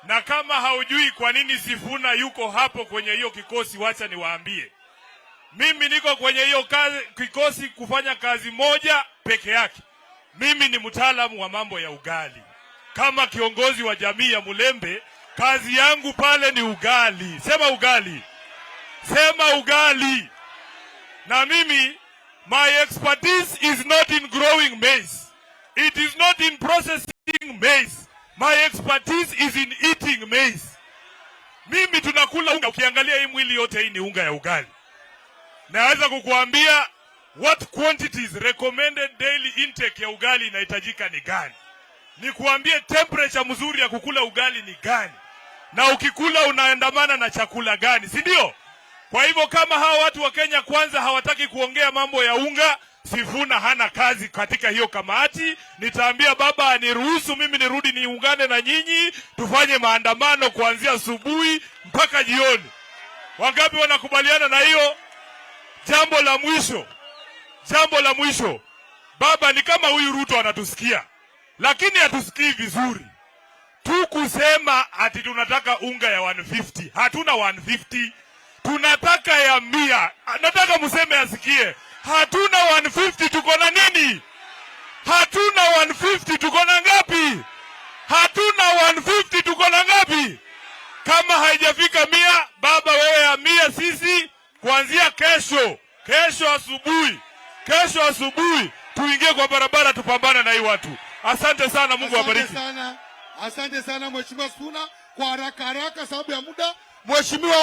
Na kama haujui kwa nini Sifuna yuko hapo kwenye hiyo kikosi, wacha niwaambie. Mimi niko kwenye hiyo kikosi kufanya kazi moja peke yake. Mimi ni mtaalamu wa mambo ya ugali. Kama kiongozi wa jamii ya Mulembe, kazi yangu pale ni ugali. Sema ugali, sema ugali. Na mimi, my expertise is not in growing maize. It is not in processing maize. My expertise is in eating maize. Mimi tunakula unga. Ukiangalia hii mwili yote, hii ni unga ya ugali. Naweza kukuambia what quantities recommended daily intake ya ugali inahitajika ni gani. Nikuambie temperature mzuri ya kukula ugali ni gani, na ukikula unaandamana na chakula gani, si ndio? Kwa hivyo kama hawa watu wa Kenya Kwanza hawataki kuongea mambo ya unga, Sifuna hana kazi katika hiyo kamati. Nitaambia baba aniruhusu mimi nirudi niungane na nyinyi tufanye maandamano kuanzia asubuhi mpaka jioni. Wangapi wanakubaliana na hiyo? Jambo la mwisho, jambo la mwisho, baba, ni kama huyu Ruto anatusikia, lakini hatusikii vizuri. Tukusema ati tunataka unga ya 150, hatuna 150, tunataka ya 100. Nataka mseme asikie, hatuna 150, tuko na nini? Hatuna 150, tuko na ngapi? Hatuna 150, tuko na ngapi? Kama haijafika 100, baba wewe ya 100, sisi kuanzia kesho, kesho asubuhi, kesho asubuhi tuingie kwa barabara tupambane na hii watu. Asante sana, Mungu Asante awabariki. Sana, asante sana, Mheshimiwa Sifuna, kwa haraka haraka sababu ya muda. Mheshimiwa